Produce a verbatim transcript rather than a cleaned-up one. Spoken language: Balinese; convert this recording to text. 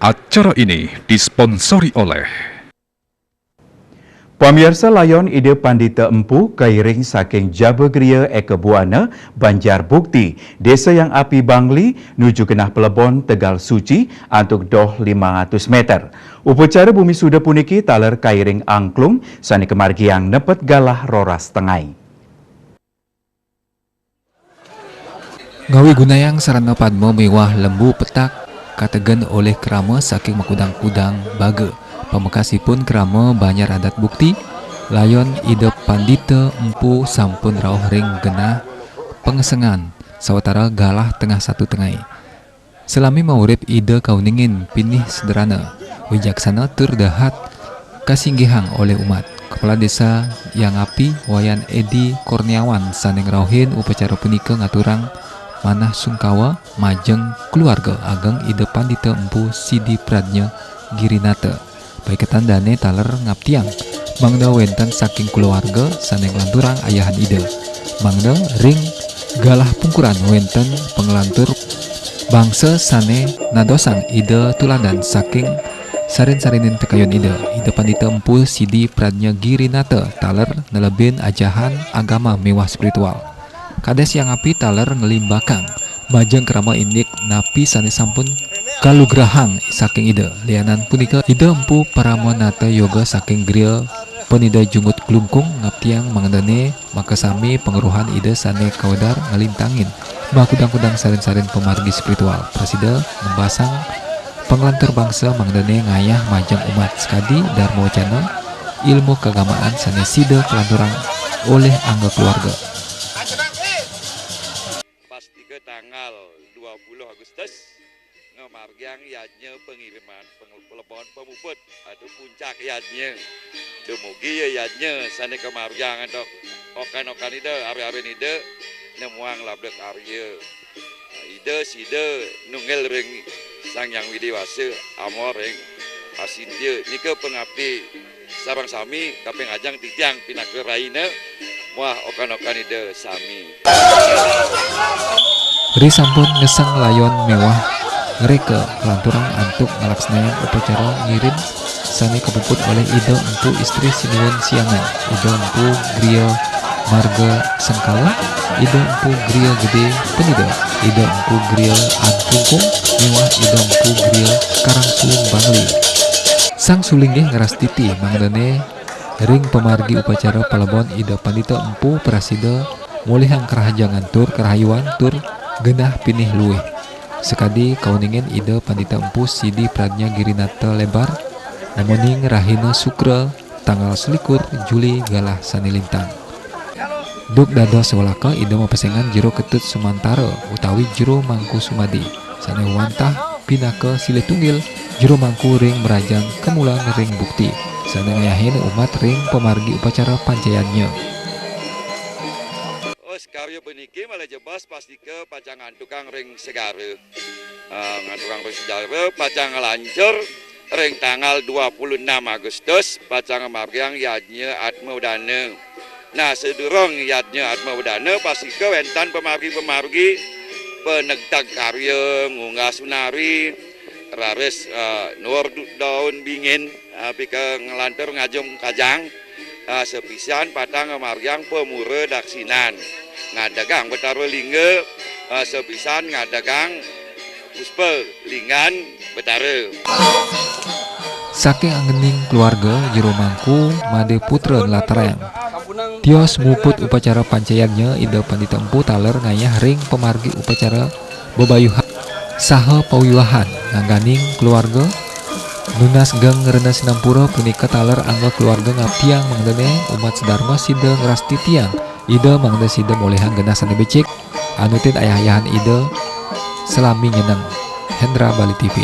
Acara ini disponsori oleh Pamiarsa, layon Ida Pandita Empu kairing saking Jaba Griya Eka Buana, Banjar Bukti, Desa Yang Api Bangli, nuju genah Plebon Tegal Suci, antuk doh lima atus meter. Upacara bumi suda puniki taler kairing angklung sane kamargiang nepet galah roras tengai. Ngawigunayang sarana padma miwah lembu petak kategen olih krama saking makudang-kudang baga. Pamekasipun krama Banjar Adat Bukti, layon Ida Pandita Empu sampun rauh ring genah pengesengan sawatara galah tengah satu tengai. Salami maurip Ida kauningin pinih sederhana, wijaksana tur dahat kasinggihang olih umat. Kepala Desa Yang Api, Wayan Edi Kurniawan, sane ngrauhin upacara punika ngaturang manah sungkawa majeng keluarga ageng Ida Pandita Empu Sidi Pradnya Girinata. Paiketan dane taler ngaptiang mangda wenten saking kulawarga sane nglanturang ayahan Ida. Mangda ring galah pungkuran wenten panglantur bangsa sane nadosang Ida tuladan saking sarin-sarinin tekayun Ida. Ida Pandita Empu Sidi Pradnya Girinata taler nelebin ajahan agama miwah spiritual. Kades Yang Api taler nglimbakang majeng krama indik napi sane sampun kalugrahang saking Ida. Lianan punika, Ida Empu Paramanata Yoga saking Griya Penida Jungut Klungkung ngaptiang mangdane makasami pangruhan Ida sane kawedar nglintangin makudang-kudang sarin-sarin pamargi spiritual. Prasida nembasang panglantur bangsa mangdane ngayah majeng umat sakadi darma wacana, ilmu kagamaan sane sida kalanturang olih angga keluarga. Pastika tanggal dua puluh Agustus ngamargiang yadnya pengiriman peng-, pelebon pamuput atau puncak yadnya. Dumugi ya yadnya sane kamargiang antuk okan-okan Ida, ari-arin Ida, nemuang labda karya. Ida sida nunggil ring Sang Hyang Widi Wasa, amor ring Asintia. Nika pangapti sareng sami kaping ajeng titiang pinaka rahina muah okan-okan Ida sami. Ri sampun ngeseng layon miwah ngreka lanturang antuk ngalaksanayang upacara ngirim sane kapuput olih Ida Empu Istri Sinuwun Siangan, Ida Empu Griya Marga Sengkala, Ida Empu Griya Gede Penida, Ida Empu Griya Antungkung, miwah Ida Empu Griya Karangsuwun Bangli. Sang sulinggih ngrastiti mangdane ring pamargi upacara palebon Ida Pandita Empu prasida ngolihang karahajengan tur karahayuan tur genah pinih luih. Sakadi kauningin Ida Pandita Empu Sidi Pradnya Girinata Lebar, nemoning rahina Sukra, tanggal selikur Juli galah sane lintang. Duk dados walaka Ida mapesengan Jero Ketut Sumantara utawi Jero Mangku Sumadi, sane wantah pinaka silih tunggil Jero Mangku ring Merajan Kemulan ring Bukti, sane ngayahin umat ring pamargi upacara pancayadnya. Oh, sekarya puniki malih jebos pastika pacang ngantukang ring segara. Ah, ngantukang ring segara, pacang nglancur ring tanggal dua puluh enam Agustus, pacang ngamargiang yadnya Atma Udana. Nah, sadurung yadnya Atma Udana, pastika wenten pamargi-pamargi, panegteg karya, ngunggah sunari, raris, ah, nuwur du-, daun bingin, ah, pika nglantur ngajum kajang, ah, sapisan pacang ngamargiang pamura daksinan. Ngadegang Betara Lingga, ah, sapisan ngadegang puspa linggan Betara. Saking anggening keluarga Jero Mangku Made Putra nlatarang. Tios muput upacara pancayadnya Ida Pandita Empu taler ngayah ring pamargi upacara bebayuhan saha pawiwahan ngangganing keluarga. Nunas geng rena sinampura punika taler angga keluarga ngaptiang mangdane umat sedharma sida ngrastitiang Ida mangda sida molihang genah sane becik, anutin ayah-ayahan Ida salami nyeneng. Hendra Bali T V.